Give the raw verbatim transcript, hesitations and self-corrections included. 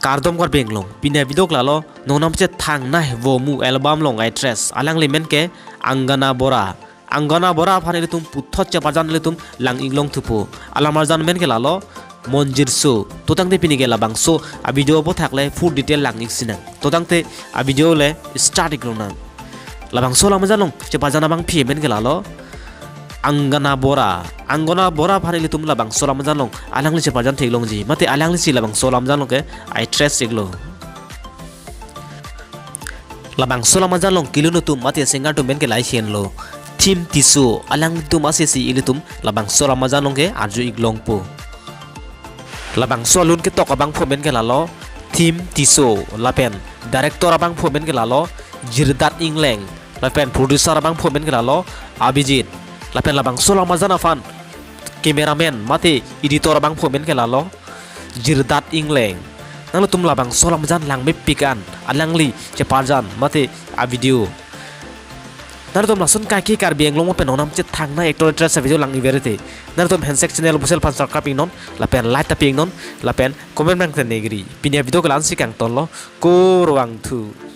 Kardom Karbi Anglong, pini avideo ke lalo, nongnam chethang nai Vomu album along actress, alangli amen ke Angana Bora. Angana Bora aphan ilitum puthot cheparjan ilitum lang-ik longthupo. Alamarjan amen ke lalo Monjirso. To tangte pini ke labangso avideo aphuthak le full detail lang-ik sinang. To tangte avideo le start-ik lonang. Labangso alamarjan along cheparjan abangpi amen ke lalo Angana Bora. Angana Bora aphan ilitum labangso alamarjan along alangli cheparjan theklongji, mate alanglisi labangso alamarjan along ke actress iklo. Labangso alamarjan along kelun atum mate singer atum amen ke lahei henlo. Thim Tisso, alangtum asesi ilitum labangso alamarjan along ke arju-ik longpo. Labangso alun ketok abangphu amen ke lalo Thim Tisso, lapen director abangphu amen ke lalo Jirdat Engleng, lapen producer abangphu amen ke lalo Abhijit, lapen labangso alamarjan aphan cameraman mate editor abangphu amen ke lalo Jirdat Engleng. Nanglitum labangso alamarjan langmepik an alangli cheparjan mate avideo. Nanglitum lason kaike Karbi Anglong pen nongnam chethang nai actor actress avideo lang-ik verete, nanglitum Handshake channel busel aphan subscribe-ik non, lapen like ta pi-ik non, lapen comment nang tenegri. Pini avideo ke la-ansi kangtonlo, kurvangthu.